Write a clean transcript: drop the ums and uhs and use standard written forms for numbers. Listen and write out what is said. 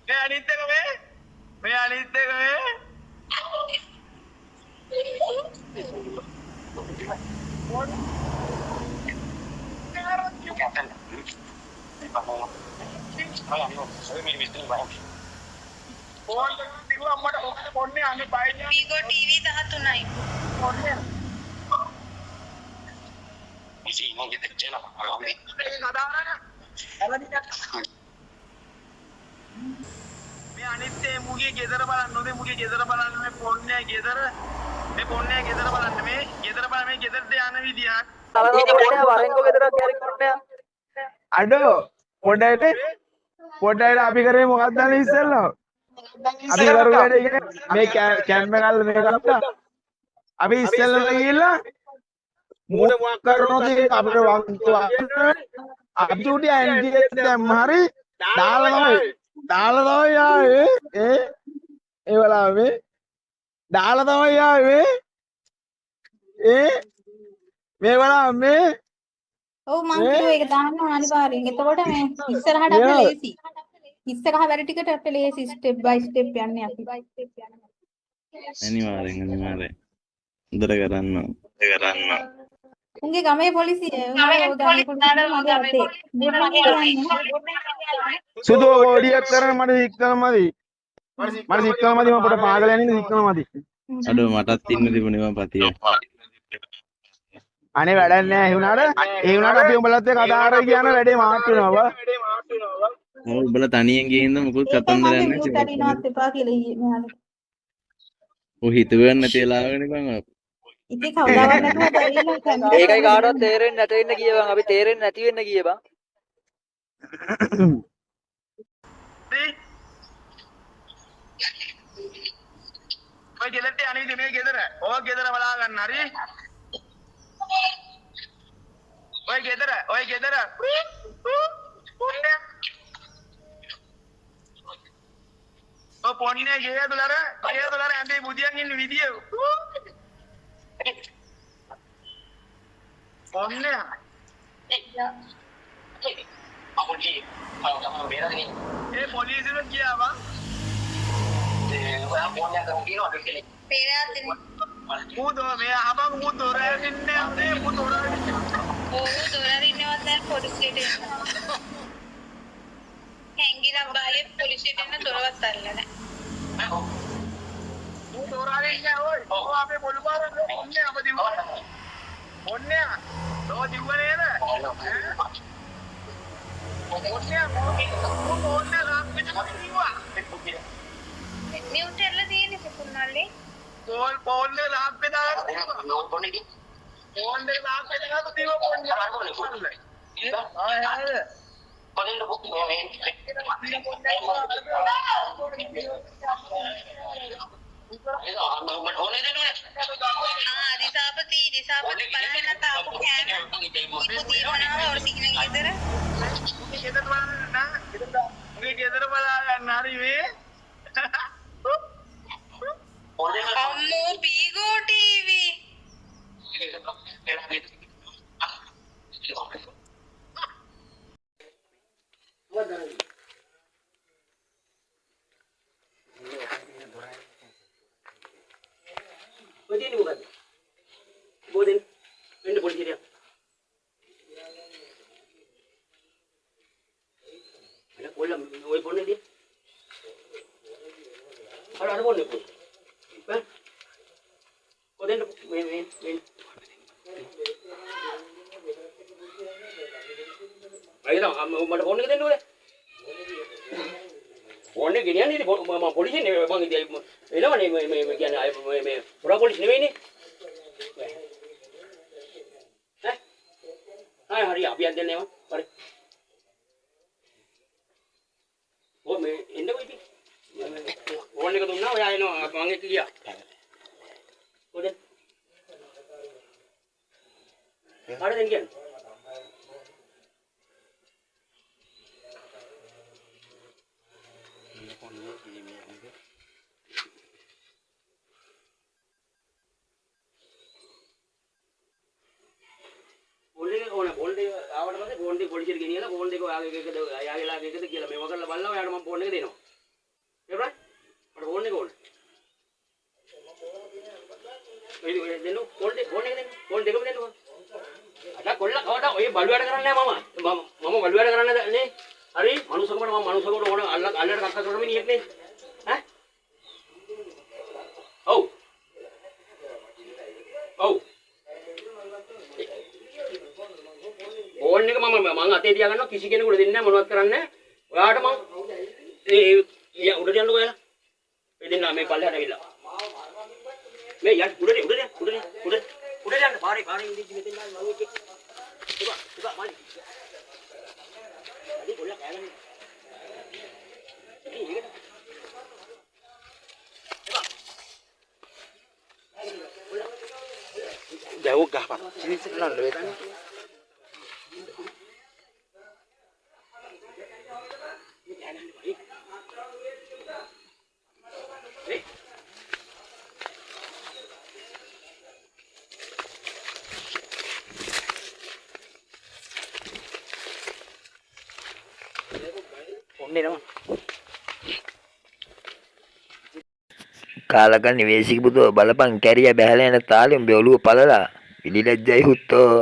මේ අනිත් එක මේ මේ අනිත් එක මේ ෆෝන් එක දිගුව අම්මට හොකට පොන්නේ අනේ බය නෑ. බීගෝ ටීවී 13යි. පොන්නේ මේ අනිත් ඒ මුගේ ගෙදර බලන්න ඕනේ මුගේ ගෙදර බලන්න මේ පොන්නේ ගෙදර මේ පොන්නේ ගෙදර බලන්න මේ ගෙදර බලන්න මේ ගෙදරට යන විදියක්. අඩෝ පොඩ්ඩයිට පොඩ්ඩයිට අපි කරේ මොකක්ද දන්නේ ඉස්සෙල්ලා? අපි කරු වැඩේ කියන්නේ මේ කැම්ප් එක අල්ල මේක අප්පා අපි ඉස්සෙල්ලා ගිහිල්ලා මූණ මොකක් කරනවද ඒක අපිට වංතු අපි චූටි ඇන්ටි එක දැම්ම හරි දාලා තමයි දාලා තමයි ආවේ. ඒ ඒ වෙලාවේ දාලා තමයි ආවේ. ඒ මේ වෙලාව මේ ඔව් මං කිව්වා ඒක දාන්න ඕන අනිවාර්යෙන්. එතකොට මේ ඉස්සරහට අපිට ලේසි. ඉස්සරහ වැඩ ටිකට අපිට ලේසි ස්ටෙප් බයි ස්ටෙප් යන්නේ අපි. අනිවාර්යෙන් අනිවාර්යෙන්. හොඳට කරන්න ඕන. උන්ගේ ගමේ පොලිසිය උන්ගේ ගමේ පොලිසිය මගේ අතේ. සුදු ඔඩියක් කරන මට සික්කල මදි. මට සික්කල මදි මම පොඩ පාගල යන්නේ සික්කල මදි. අඩෝ මටත් ඉන්න තිබුණේ මං පතිය. අනේ වැඩක් නෑ ඒ වුණාට ඒ වුණාට අපි උඹලත් එක්ක කතා කරලා ගියා නම් වැඩේ මාත් වෙනවා බා. ඔව් උඹලා තනියෙන් ගිහින්ද මොකුත් ඒකයි කතන්දරයක් මම නෑ. මියුට් අරිනවත් එපා කියලා ඊයේ මෙයාලට. ඔය හිතුවෙන් නැති වෙලාවකනේ බං. ඉතින් කවදාවත් නැතුව ඇවිල්ලා කැමරා ඒකයි කාටවත් තේරෙන්නේ නැති වෙන්න ගියේ බං. අපි තේරෙන්නේ නැති වෙන්න ගියේ බං. ඔය ගෙදරට යන විදිය මේ ගෙදර ඔය ගෙදර බලා ගන්න හරි ඔය ගෙදර ඔය ගෙදර පොන්නේ ඔය පොන්නේ ගේ ඇතුළ අර ගේ ඇතුළ අර ඇඳේ බුදියන් ඉන්න විදිය පොන්නේ ඒ පොලිසියට ගියා බං. පෙරාතනේ. ඌ දෝ මේ ආපන් ඌ දොර අරින්නේ අපේ ඌ දොර අරින්නේ. ඔව් දොර අරින්නවත් දැන් පොලිසියට එන්න. හැංගිලා බාලේ පොලිසියට එන්න දොරවත් අරලා නැහැ. ඌ දොර අරින්නේ ඔය. ඔය අපේ පොළු පාර පොන්නේ අප දිව්වා. පොන්නේ දෝ දිව්වා නේද? පොන්නේ ඌ පොන්නේ ලාප්පෙට දිව්වා. මියුට් කරලා තියෙන්නේ සිකුන් මල්ලි. පොල් පොල් දෙක ලාප්පේ දාලා දිව්වා. පොල් දෙක ලාප්පේ දාලා දිව්වා පොන්නේ. ආ ආ දිසාපති දිසාපති බලන්න තාපු කෑම. ඉපු දීපනාව ඔර සිගින ගෙදර. උගේ ගෙදර බලන්න උගේ ගෙදර බලා ගන්න හරි මේ. අම්මෝ බීගෝ ටීවී. ඔය තියෙන්නේ මොකද්ද? බෝදෙන් වෙන්න පොලිසියට යන්න. අර කොල්ල ඔය ෆෝන් එක දිහා. අර අර ෆෝන් එක. බෑ. ඔය දෙන්න මේ මේ මේ. අයියා මට ෆෝන් එක දෙන්න ඕනේ. ෆෝන් එක ගෙනියන්නේ ඉතින් මම පොලිසිය නෙමෙයි මං ඉතින් එනවනේ මේ මේ කියන්නේ අය මේ මේ හොරා පොලිස් නෙමෙයිනේ. ඈ හරි අපි යන් දෙන්නේ නෑ හරි. ඔය මේ එන්නකෝ ඉතින්. ෆෝන් එක දුන්නා ඔයා එනවා මං එක්ක ගියා. ඔය දෙන්න. කාටද දෙන්න කියන්නේ? ෆෝන් එක ඕන ෆෝන් එක ආවට පස්සේ ෆෝන් එක පොලිසියට ගෙනියලා ෆෝන් එක ඔයාගේ එකද එයාගේ ලාගේ එකද කියලා මේව කරලා බලලා ඔයාට මම ෆෝන් එක දෙනවා. ෆෝන් එක ඕනේ. ඔය ඔය දෙන්න ෆෝන් දෙක, ෆෝන් එක දෙන්න. ෆෝන් දෙකම දෙන්නකෝ. අද කොල්ල කවදා ඔය බලු වැඩ කරන්නේ නැහැ මම. මම බලු වැඩ කරන්නේ නැහැ නේ. හරි මනුස්සකමට මම මනුස්සකමට ඕන අල්ල අල්ලට කක්ක කරන මිනිහෙක් නේ. ඈ? ඔව්. ඔව්. ෆෝන් එක මම මං අතේ තියාගන්නවා, කිසි කෙනෙකුට දෙන්නේ නැහැ, මොනවත් කරන්නේ නැහැ. ඔයාට මං ඒ ඒ උඩට යන්නකෝ ඔයාලා. ඒ දෙන්න මේ පල්ලෙහාට ඇවිල්ලා. මේ යන්න උඩට උඩට උඩට උඩ උඩට යන්න පාරේ පාරේ ඉඳිච්ච මෙතෙන් ආවේ මම එක්ක. එපා එපා මල්ලි. අඩේ කොල්ල කෑගන්න. ඉතින් ඒකට එපා. දැන් ඕක ගහපන්. සිනිස් කරන්න වෙතන්නේ. කාලකන්ණි වේසික පුතෝ බලපන් කැරියා බැහැලා යන තාලේ උඹේ ඔළුව පළලා. පිළිලැජ්ජයි හුත්තෝ.